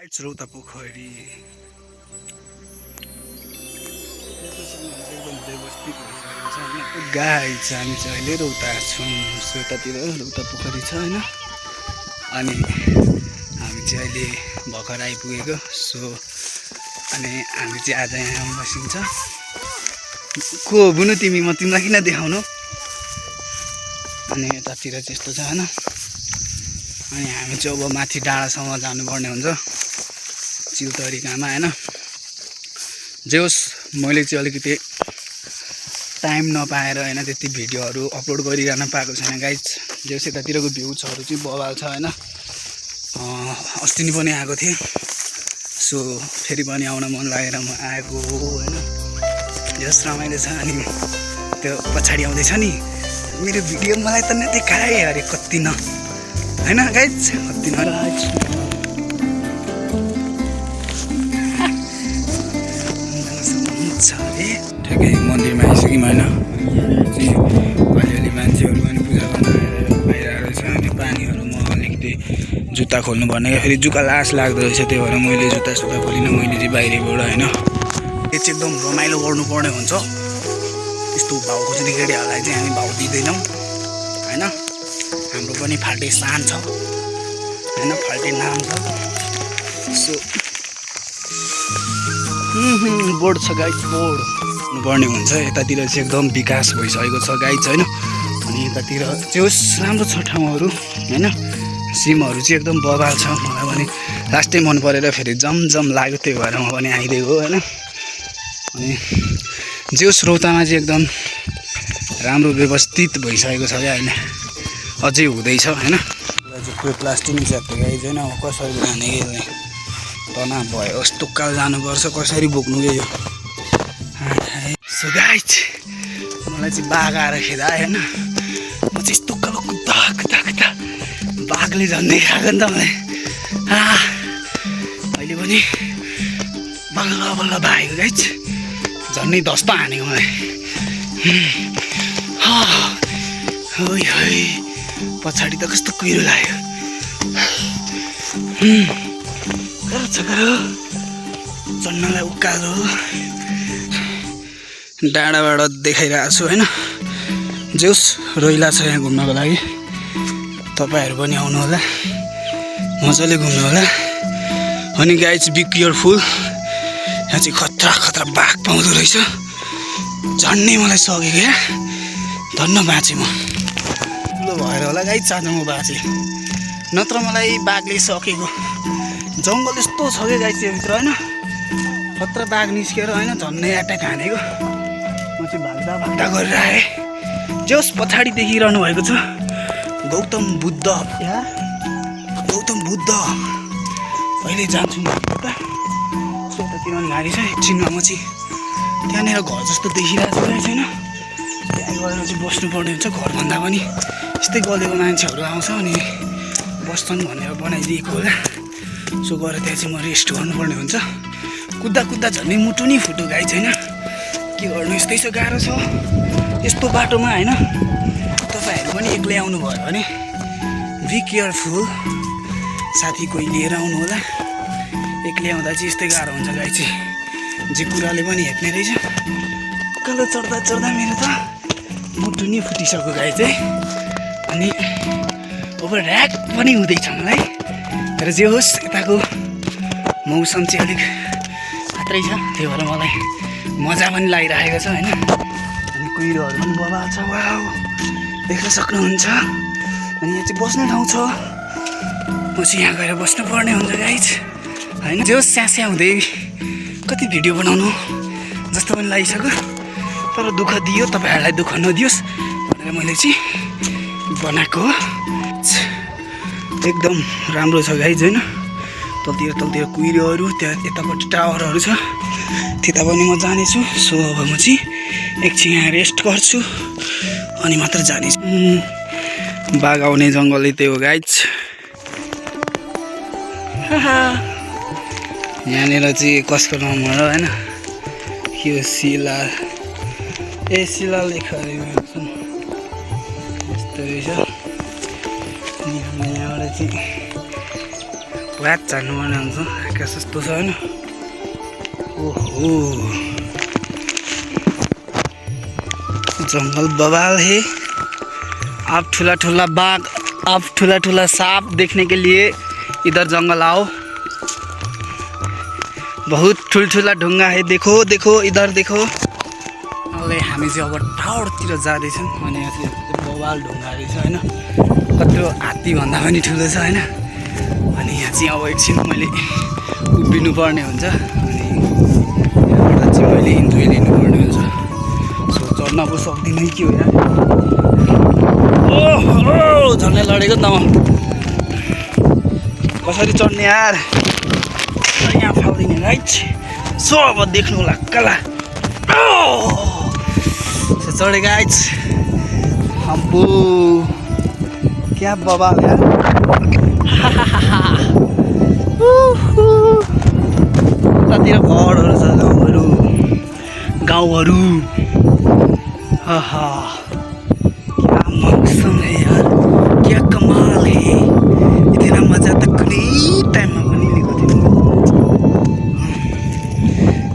रौता पोखरी एकदम व्यवस्थित भइसकेको छ होइन। गाइस हामी चाहिँ अहिले रौता छौँ। यतातिर रौता पोखरी छ होइन। अनि हामी चाहिँ अहिले भर्खर आइपुगेको अनि हामी चाहिँ आज यहाँ बसिन्छ। को बुनु तिमी, म तिमीलाई किन देखाउनु। अनि यतातिर चाहिँ यस्तो छ होइन। अनि हामी चाहिँ अब माथि डाँडासम्म जानुपर्ने हुन्छ चिउतरीकामा होइन। जे होस् मैले चाहिँ अलिकति टाइम नपाएर होइन त्यति भिडियोहरू अपलोड गरिरहन पाएको छैन गाइज। जे होस् यतातिरको भ्युजहरू चाहिँ बवाल छ होइन। अस्ति नि पनि आएको थिएँ, सो फेरि पनि आउन मन लागेर म आएको हो होइन। जस रमाइलो छ। अनि त्यो पछाडि आउँदैछ नि मेरो भिडियो, मलाई त नदेखाए अरे कति न होइन गाइज, कति न ठ्याक्कै मन्दिरमा आइसक्यौँ होइन। अलिअलि मान्छेहरू पनि पूजा गर्न भइरहेको रहेछ। अनि पानीहरूमा अलिकति जुत्ता खोल्नु पर्ने, फेरि जुका लास लाग्दो रहेछ, त्यही भएर मैले जुत्ता खोलिनँ मैले चाहिँ बाहिरबाट होइन। यो चाहिँ एकदम रमाइलो गर्नुपर्ने हुन्छ। यस्तो भाउको चाहिँ केटीहरूलाई चाहिँ हामी भाउ दिँदैनौँ होइन। हाम्रो पनि फाल्टे सान छ होइन, फाल्टे नाम छ। सो बोर्ड छ गाइज, बोर्ड हुनुपर्ने हुन्छ। यतातिर चाहिँ एकदम विकास भइसकेको छ गाइज होइन। अनि यतातिर चाहिँ होस् राम्रो छ ठाउँहरू होइन। सिमहरू चाहिँ एकदम बवाल छ। मलाई पनि लास्टै मन परेर फेरि जम लाग्यो, त्यही भएर म पनि आइदिएको होइन। अनि जे होस् रौतामा चाहिँ एकदम राम्रो व्यवस्थित भइसकेको छ क्या अहिले, अझै हुँदैछ होइन। कोही प्लास्टिक च्याप्टे गाइज होइन। अब कसरी जाने कि तनाव भयो, यस्तो काल जानुपर्छ, कसरी बोक्नु कि यो। सो गाइज मलाई चाहिँ बाघ आएर खेदायो होइन। म चाहिँ यस्तो कालो कुद्दा बाघले झन्डै खाएको नि त मलाई। अहिले पनि बल्ल भागेको गाइज, झन्डै धस्ता हानेको मलाई। पछाडि त कस्तो कुहिरो लाग्यो। चढ्नलाई उकालो डाँडाबाट देखाइरहेको छु होइन। जे होस् रोइला छ यहाँ घुम्नको लागि। तपाईँहरू पनि आउनु होला, मजाले घुम्नु होला। अनि गाइज बी केयरफुल, यहाँ चाहिँ खतरा बाघ पाउँदो रहेछ। झन्डै मलाई सकेको क्या, धन्न बाँचेँ म। ठुलो भएर होला गाइज आज म बाँचेँ, नत्र मलाई बाघले सकेको। जङ्गल यस्तो छ क्या गाइज यहाँभित्र होइन। खतरा बाघ निस्केर होइन झन्डै एट्याक हानेको। म चाहिँ भाग्दा गरेर आएँ। जे होस् पछाडि देखिरहनु भएको छ गौतम बुद्ध। अहिले जान्छु म यता, यतातिर पनि गाडी छ। एकछिनमा म चाहिँ त्यहाँनिर घर जस्तो देखिरहेको छु छैन, त्यहाँ गएर चाहिँ बस्नुपर्ने हुन्छ। घरभन्दा पनि यस्तै गलेको मान्छेहरू आउँछ अनि बस्छन् भनेर बनाइदिएको होला। सो गएर त्यहाँ चाहिँ म रेस्ट गर्नुपर्ने हुन्छ। कुद्दा झन्डै मुटु नि फुटो गाइज होइन। के गर्नु, यस्तै छ, गाह्रो छ यस्तो बाटोमा होइन। तपाईँहरू पनि एक्लै आउनु भयो भने बी केयरफुल, साथी कोही लिएर आउनु होला। एक्लै आउँदा चाहिँ यस्तै गाह्रो हुन्छ गाइज। जे कुराले पनि हेप्ने रहेछ। उकालो चढ्दा मेरो त मुटु नि फुटिसक्यो गाइज है। अनि अब ऱ्याक पनि हुँदैछ मलाई। तर जे होस् यताको मौसम चाहिँ अलिक खत्रै छ, त्यही भएर मलाई मजा पनि लागिरहेको छ होइन। अनि कुहिरोहरू पनि बवाल छ, वाउ देख्न सक्नुहुन्छ। अनि यहाँ चाहिँ बस्ने ठाउँ छ, म चाहिँ यहाँ गएर बस्नुपर्ने हुन्छ गाइज होइन। जे होस् स्यास्या हुँदै कति भिडियो बनाउनु जस्तो पनि लागिसक्यो। तर दुःख दियो, तपाईँहरूलाई दुःख नदियोस् भनेर मैले चाहिँ बनाएको हो। एकदम राम्रो छ गाइज होइन। तलतिर कुहिरोहरू, त्यहाँ यतापट्टि टावरहरू छ, त्यता पनि म जानेछु। सो अब म चाहिँ एकछिन यहाँ रेस्ट गर्छु अनि मात्र जानेछु। बाघ आउने जङ्गलै त्यही हो गाइज। यहाँनिर चाहिँ कसको नम्बर हो होइन। यो शिला लेखा यस्तो रहेछ। यहाँबाट चाहिँ पुरा जानुपर्ने हुन्छ आकाश जस्तो छ होइन ओहो जंगल बवाल है आप ठुला ठुला बाघ आप ठुला ठुला सांप देखने के लिए इधर जंगल आओ बहुत ठुलठुला ढुङ्गा है देखो देखो इधर देखो अहिले हामी चाहिँ अब टावरतिर जाँदैछौँ अनि यहाँ चाहिँ बवाल ढुङ्गा रहेछ होइन कत्रो हात्तीभन्दा पनि ठुलो छ होइन अनि यहाँ चाहिँ अब एकछिन मैले उभिनु पर्ने हुन्छ अनि यहाँबाट चाहिँ मैले इन्जोय लिनुपर्ने हुन्छ सो चढ्न पो सक्दिनँ के हो यार ओहो झन्डै लडेको त म कसरी चढ्ने यार यहाँ फाल्दिने राइट सो अब देख्नु होला कला चढे गाइज अम्बो क्या बवाल यार कतातिर घरहरू छ गाउँहरू क्या मौसम है यार क्या कमाल है इतना मजा त कुनै टाइममा पनि लिएको थिएन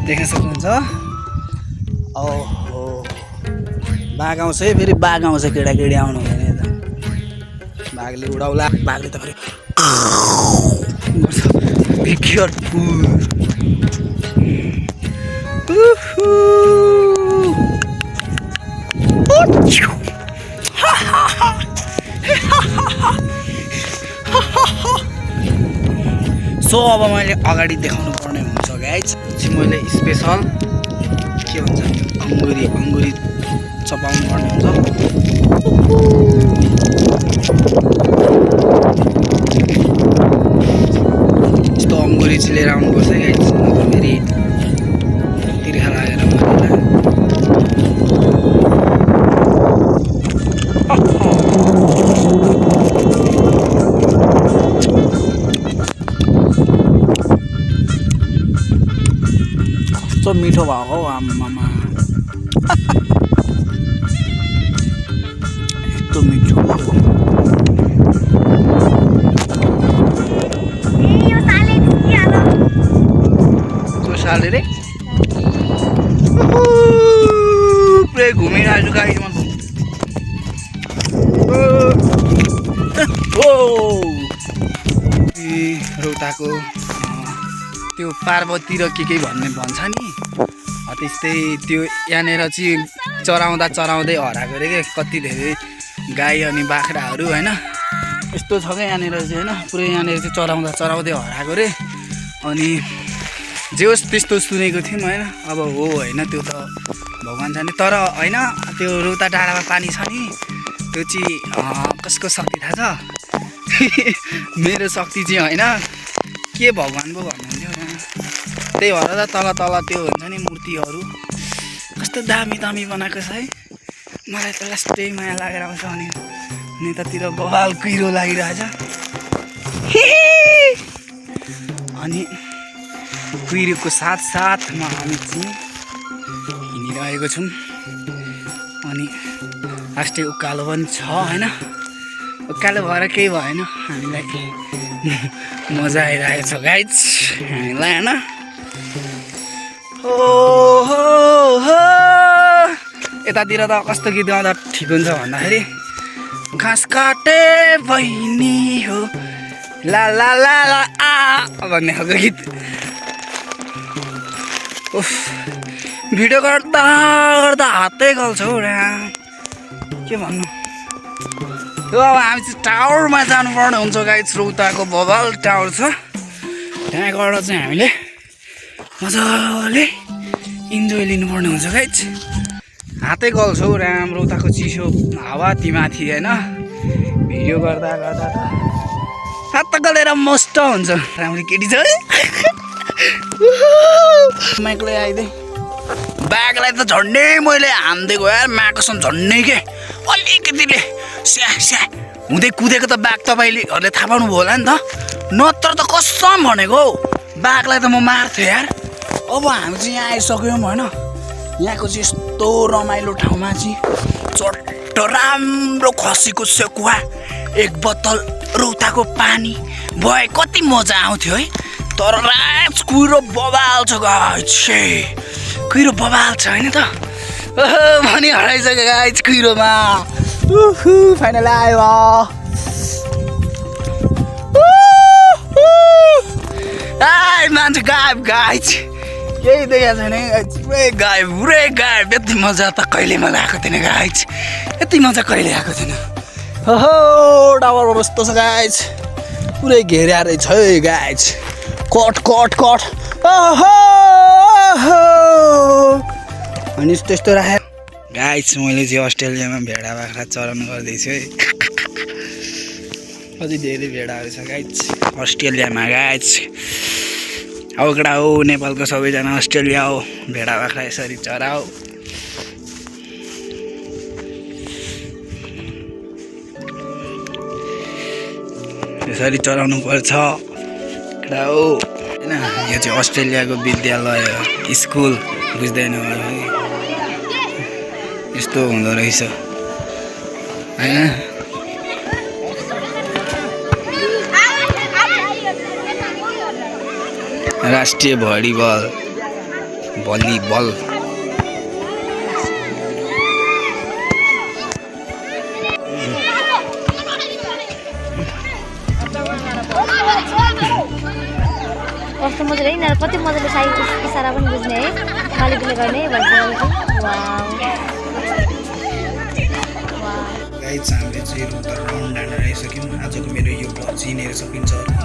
देख्न सक्नुहुन्छ ओहो बाघ आउँछ है फेरि बाघ आउँछ केटाकेटी आउनु हुँदैन यता बाघले उडाउला बाघले त फेरि बी केयरफुल सो अब मैले अगाडि देखाउनु पर्ने हुन्छ गाइज चाहिँ मैले स्पेसल के भन्छ अङ्गुरी चपाउनु पर्ने हुन्छ यस्तो अङ्गुरी चाहिँ लिएर आउनुपर्छ गाइज फेरि तिर्खा लागेर कस्तो मिठो भएको हौ आमामा यस्तो मिठो त्यो साले रे पुरै घुमिरहेको गाडी म रौताको त्यो पार्वती र के भन्ने भन्छ नि त्यस्तै त्यो यहाँनिर चाहिँ चराउँदै हराएको अरे क्या कति धेरै गाई अनि बाख्राहरू होइन यस्तो छ क्या यहाँनिर चाहिँ होइन पुरै यहाँनिर चाहिँ चराउँदै हराएको रे अनि जे होस् त्यस्तो सुनेको थियौँ होइन अब हो होइन त्यो त भगवान् जाने तर होइन त्यो रौता डाँडामा पानी छ नि त्यो चाहिँ कसको शक्ति थाहा छ मेरो शक्ति चाहिँ होइन के भगवान् पो भन्नुहुन्थ्यो त्यही भएर त तल त्यो हुन्छ नि मूर्तिहरू कस्तो दामी बनाएको छ है मलाई त लास्टै माया लागेर आउँछ अनि नेतातिर बवाल कुहिरो लागिरहेछ अनि कुहिरोको साथमा हामी चाहिँ हिँडिरहेको छौँ अनि लास्टै उकालो पनि छ होइन उकालो भएर केही भएन हामीलाई मजा आइरहेको छ गाइज हामीलाई होइन यतातिर त कस्तो गीत गाउँदा ठिक हुन्छ भन्दाखेरि घाँस काटे बहिनी हो ला ला ला ला आ भन्ने खालको गीत भिडियो गर्दा हातै गल्छ हौ के भन्नु त्यो अब हामी चाहिँ टावरमा जानुपर्ने हुन्छ गाइज रौताको बवाल टावर छ त्यहाँ गएर चाहिँ हामीले मजाले इन्जोय लिनुपर्ने हुन्छ गाइज हातै गल्छ हौ रौताको चिसो हावा तिमाथि होइन भिडियो गर्दा त हात गलेर मस्ट हुन्छ राम्रो केटी छ है माइकले आइदिए बाघलाई त झन्डै मैले हान्दिएको यार माकोसम्म झन्डै के अलिकतिले स्या हुँदै कुदेको त बाघ तपाईँलेहरूले थाहा पाउनु भयो होला नि त नत्र त कसम भनेको हौ बाघलाई त म मार्थेँ यार अब हामी चाहिँ यहाँ आइसक्यौँ होइन यहाँको चाहिँ यस्तो रमाइलो ठाउँमा चाहिँ चट्ट राम्रो खसीको सेकुवा एक बोतल रौताको पानी भए कति मजा आउँथ्यो है तर राज कुहिरो बबाल छ गाइज कुहिरो बबाल छ होइन त भनी हराइसक्यो गाइज कुहिरोमा फाइनल आयो मान्छे गायब गाइज केही देखाएको छैन पुरै गायब यति मजा त कहिले मलाई आएको थिएन गाइज यति मजा कहिले आएको थिएन टावरमा कस्तो छ गाइज पुरै घेरा रहेछ है गाइज कट अनि त्यस्तो राखे गाइज मैले चाहिँ अस्ट्रेलियामा भेडा बाख्रा चराउनु गर्दैछु है कति धेरै भेडाहरू छ गाइज अस्ट्रेलियामा गाइज हो केटा हो नेपालको सबैजना अस्ट्रेलिया हो भेडा बाख्रा यसरी चराओ यसरी चराउनु पर्छ केटा हो होइन यो चाहिँ अस्ट्रेलियाको विद्यालय स्कुल बुझ्दैन होला है यस्तो हुँदो रहेछ होइन राष्ट्रिय भलिबल कस्तो मजाले यिनीहरू कति मजाले साइड इसारा पनि बुझ्ने है मालिकले गर्ने गाइज हामीले चाहिँ राउन्ड डाँडा आइसक्यौँ आजको मेरो यो भ्लग चिनेर सकिन्छ